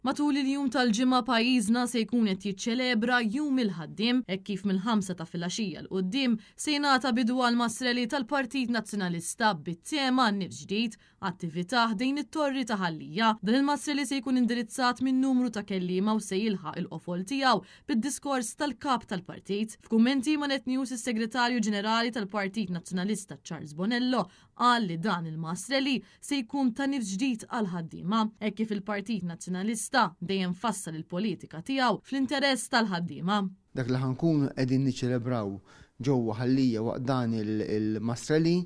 Matul il-jum tal-Ġimgħa pajjiżna se jkun qed jiċċelebra Jum il-Ħaddiem hekk kif mill-ħamsa ta' filgħaxija 'l quddiem se jingħata bidu għal mass rally tal-Partit Nazzjonalista bit-tema Nifs Ġdid, Attività ħdejn it-Torri ta' Ħal Lija. Dan il-mass rally se jkun indirizzat minn numru ta' kelliema u se jilħaq il-qofol tiegħu bid-diskors tal-Kap tal-Partit. F'kummenti ma' Net News is-Segretarju Ġenerali tal-Partit Nazzjonalista Charles Bonello Qal li dan il-mass rally se jkun ta' nifs ġdid għall-ħaddiema, hekk kif il-Partit Nazzjonalista dejjem fassal il-politika tiegħu fl-interess tal-ħaddiema. Dak li ħa nkunu qegħdin niċċelebraw ġewwa Ħal Lija waqt dan il-mass rally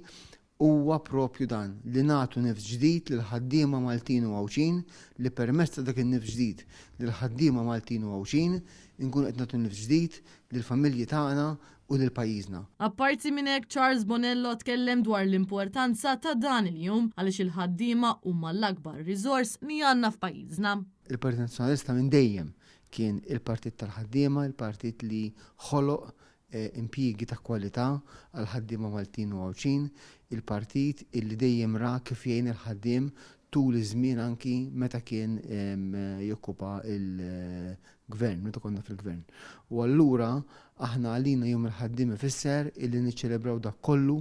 huwa propju dan, li nagħtu nifs ġdid lill-ħaddiema Maltin u Għawdxin li permezz ta' dak in-nifs ġdid lill-ħaddiema Maltin u Għawdxin inkunu qed nagħtu nifs ġdid lill-familji tagħna u lil pajjiżna. Apparti minn hekk Charles Bonello tkellem dwar l-importanza ta' dan il-jum għaliex il-ħaddiema huma l-akbar riżors li għandna f'pajjiżna. Il-Partit Nazzjonalista minn dejjem kien il-partit tal-ħaddiema, il-partit li ħoloq impjiegi ta' kwalità għall-ħaddiema Maltin u Għawdxin, il-partit illi dejjem ra kif jgħin il-ħaddiem tul iż-żmien anki meta kien jokkupa l-gvern, meta konna fil-gvern. U allura aħna għalina Jum il-Ħaddiem ifisser illi niċċelebraw dak kollu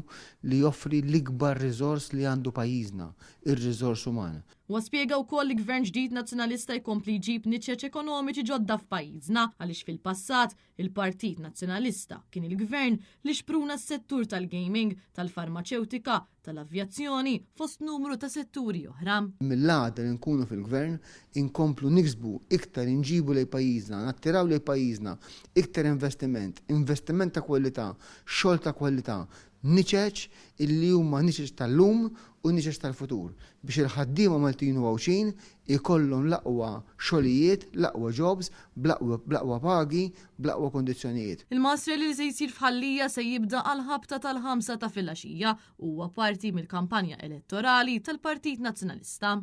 li joffri l-ikbar riżors li għandu pajjiżna, ir-riżors uman. Huwa spjega wkoll li Gvern ġdid Nazzjonalista jkompli jġib niċeċ ekonomiċi ġodda f'pajjiżna għaliex fil-passat il-Partit Nazzjonalista kien il-Gvern li xpruna s-settur tal-gaming, tal-farmaċewtika, tal-avjazzjoni fost numru ta' setturi oħra. Mill-għada li nkunu fil-Gvern inkomplu niksbu iktar inġibu lejn pajjiżna, nattiraw lejn pajjiżna iktar investiment, investiment ta' kwalità, xogħol ta' kwalità, niċeċ illi huma niċeċ tal-lum u niċeċ tal-futur biex il-ħaddiema Maltin u Għawdxin ikollhom l-aqwa xogħlijiet, l-aqwa jobs, bl-aqwa pagi, bl-aqwa kundizzjonijiet. Il-mass rally li se jsir f'Ħal Lija se jibda għall-ħabta tal-ħamsa ta' filgħaxija u huwa parti mill-kampanja elettorali tal-Partit Nazzjonalista.